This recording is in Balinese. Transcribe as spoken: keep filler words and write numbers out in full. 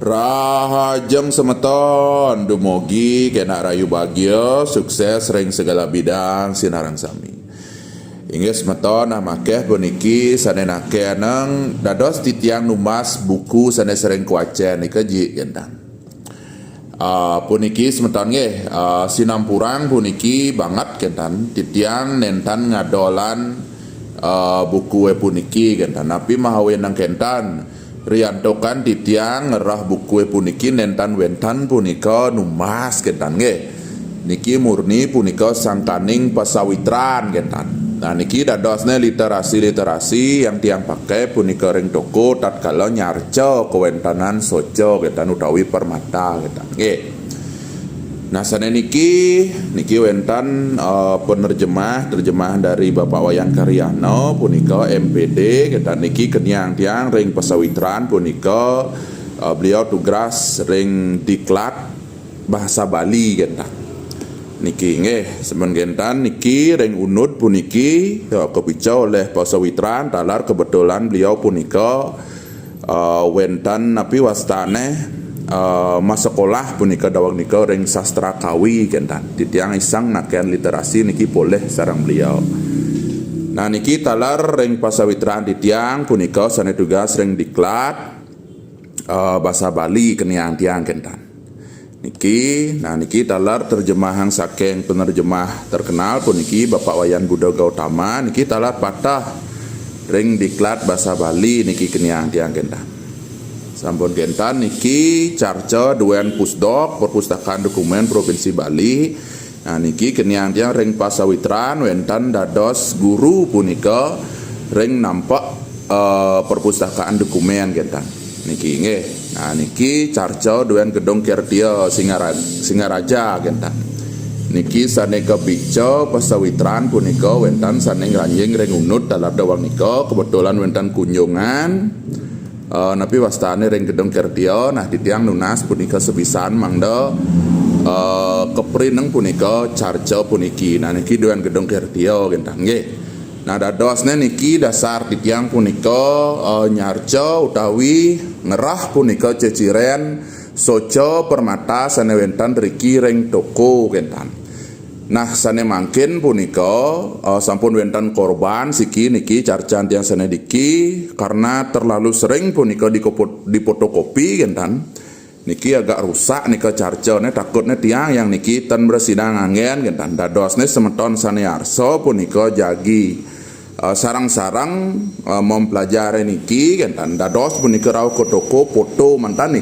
Rahajeng semeton, dumugi kenak rahayu bagia, sukses ring segala bidang sinareng sami. Inggih semeton, nah makeh puniki sane nakenang dados titiang numbas buku sane sering kuacen nika ji kenten. Ah, puniki semeton nggih, ah, sinampurang puniki banget kenten titiang nenten ngadolan ah, buku puniki kenten. Napi mahawenang kenten riantukan titiang ngerah buku puniki nenten wenten punika numbas kenten nggih. Niki murni punika sangkaning pasawitran kenten. Nah, niki dadosne literasi-literasi yang tiang pakai punika ring toko tatkala nyarca kawentenan soca kenten utawi permata kenten nggih. Nah, sane niki, niki wenten eh, penerjemah, terjemah dari Bapak Wayan Karyana punika M P D, kenten niki keniang tiang ring pasawitran punika eh, beliau tugas ring Diklat Bahasa Bali kenten. Niki nggih, semen kenten niki ring unud puniki ya, kapica oleh pasawitran taler kebetulan beliau punika eh, wenten napi wastane eh, masekolah punika daweg nika ring sastra Kawi kenten. Titiang iseng naken literasi niki polih sareng beliau. Nah, niki taler ring pasawitran titiang punika sane tugas ring Diklat eh, Basa Bali keniang tiang kenten. Niki, nah niki taler terjemahan saking penerjemah terkenal puniki Bapak Wayan Buda Gautama, niki taler patah ring Diklat Basa Bali niki keniang tiang kenten. Sampun kenten niki carca duen Pusdok Perpustakaan Dokumen Provinsi Bali. Nah, niki keniang tiang ring pasawitran wenten dados guru punika ring nampek eh, perpustakaan dokumen kenten. Niki nggih. Nah, niki carca duen Gedung Kertia Singara-, Singaraja kenten. Niki sane kapica pasawitran punika wenten sane ngranjing ring unud taler daweg nika kebetulan wenten kunjungan eh, napi wastane ring Gedung Kertia. Nah, titiang nunas punika sepisan mangda eh, kaprineng punika carca puniki. Nah, niki duen Gedung Kertia kenten nggih. Nah, dadosne niki dasar titiang punika eh, nyarca utawi ngerah punika ceciren soca permata sane wenten riki ring toko kenten. Nah, sane mangkin punika eh, sampun wenten korban siki niki carcan tiang sane diki karena terlalu sering punika dikopot-, dipotokopi kenten. Niki agak rusak nika carcane, takutne tiang yang niki ten bersidang anggen kenten. Dadosne semeton sane arsa punika jagi eh, sareng-sareng eh, mempelajari niki kenten. Dados punika rauh ke toko foto mantan